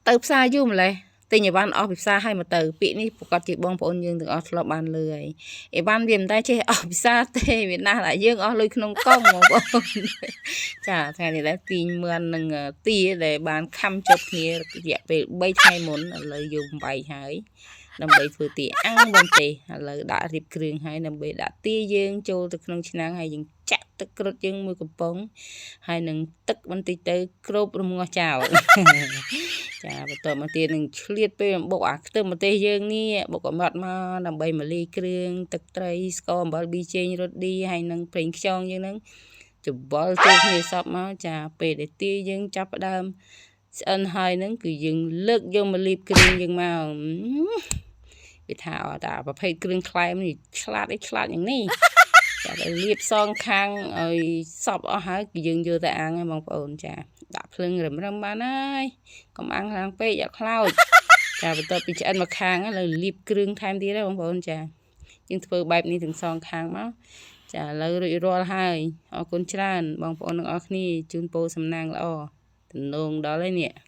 ទៅផ្សារយូរម្លេះទិញអីវ៉ាន់អស់ពីផ្សារហើយមកទៅពាក្យនេះប្រកាសជាបងប្អូនយើងទាំងអស់ធ្លាប់បានលឺហើយអីវ៉ាន់វាមិនដែលចេះអស់ពិសាទេវាណាស់តែយើងអស់លុយក្នុងកុងបងប្អូនចាថ្ងៃនេះដែរទីងមឿននឹងទាដែលបានខំជប់គ្នារយៈពេល3ថ្ងៃមុនឥឡូវយកបំបីហើយដើម្បីធ្វើទាអាំងបន្ទេសឥឡូវដាក់រៀបគ្រឿងហើយដើម្បីដាក់ទាយើងចូលទៅក្នុងឆ្នាំងហើយយើងចាក់ទឹកគ្រុតយើងមួយកំប៉ុងហើយនឹងទឹកបន្តិចទៅគ្របរងាស់ចោល ចាបន្តមកទៀតនឹងឆ្លៀតពេលបុកអាខ្ទឹមម្ទេសយើងនេះបុកឲ្យម៉ត់មកដើម្បីមកលាយគ្រឿងទឹកត្រីស្ករអំបិលប៊ីចេងរ៉ូឌីហើយនឹងប្រេងខ្យងយើងហ្នឹងច្បល់ចូលគ្នាសពមកចាពេលដែលទាយើងចាប់ផ្ដើមស្អិនហើយហ្នឹងគឺយើងលើកយកមកលាបគ្រឿងយើងមកវាថាអត់តាប្រភេទគ្រឿងក្លែមនេះឆ្លាតអីឆ្លាតយ៉ាងនេះចាតែលាបសងខាងឲ្យសពអស់ហើយគឺយើងយកទៅអាំងហើយបងប្អូនចាដាក់ភ្លើងរឹមរឹមបានហើយកុំអាំងខ្លាំងពេកអត់ខ្លោចចាបន្ទាប់ពីឆ្អិនមកខាងឥឡូវលាបគ្រឿងថែមទៀតហើយបងប្អូនចាយើងធ្វើបែបនេះទាំងសងខាងមកចាឥឡូវរួចរាល់ហើយអរគុណច្រើនបងប្អូនទាំងអស់គ្នាជូនពរសំណាងល្អទំនងដល់ហើយនេះ។